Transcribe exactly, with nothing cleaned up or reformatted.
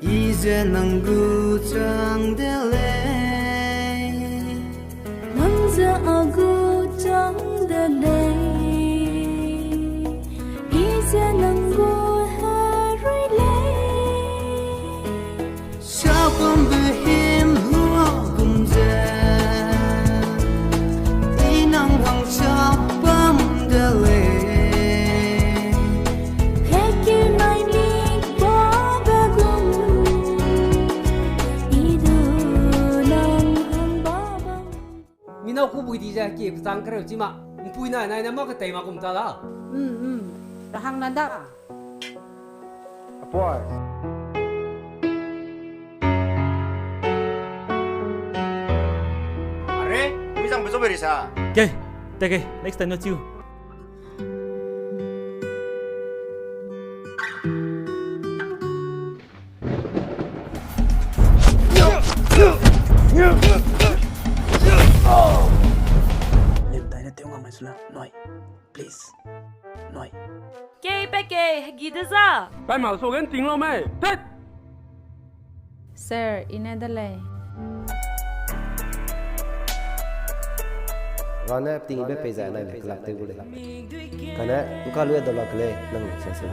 I ze nang gu chang de lei. Nang ze a gu chang de lei. I ze nang gu herui lei. Sapambe him hua gum ze. I nang wang sapam de lei. Heki nai mi ba be gum. I du nang hang ba bam. Mi nâu ku bui di ze ki pechang kereu chi ma. Mpui nai nai ne ma ketei ma gum ta da. Mm, mm. Rahang na da. Apoi. Are, ui zang bezo beri sa. Ke, te ke, next time na chiu. Lim tai ne teu ngam mai suna, noi. Please. Noi. Kei pe kei, hegi de za. Pai ma so gen ting lo mei. Tet! Sir, i ne de lei. Rane ting be pei zai nai le kelak tew gu lei. Kane, nka lu e da lak lei, nang sa se.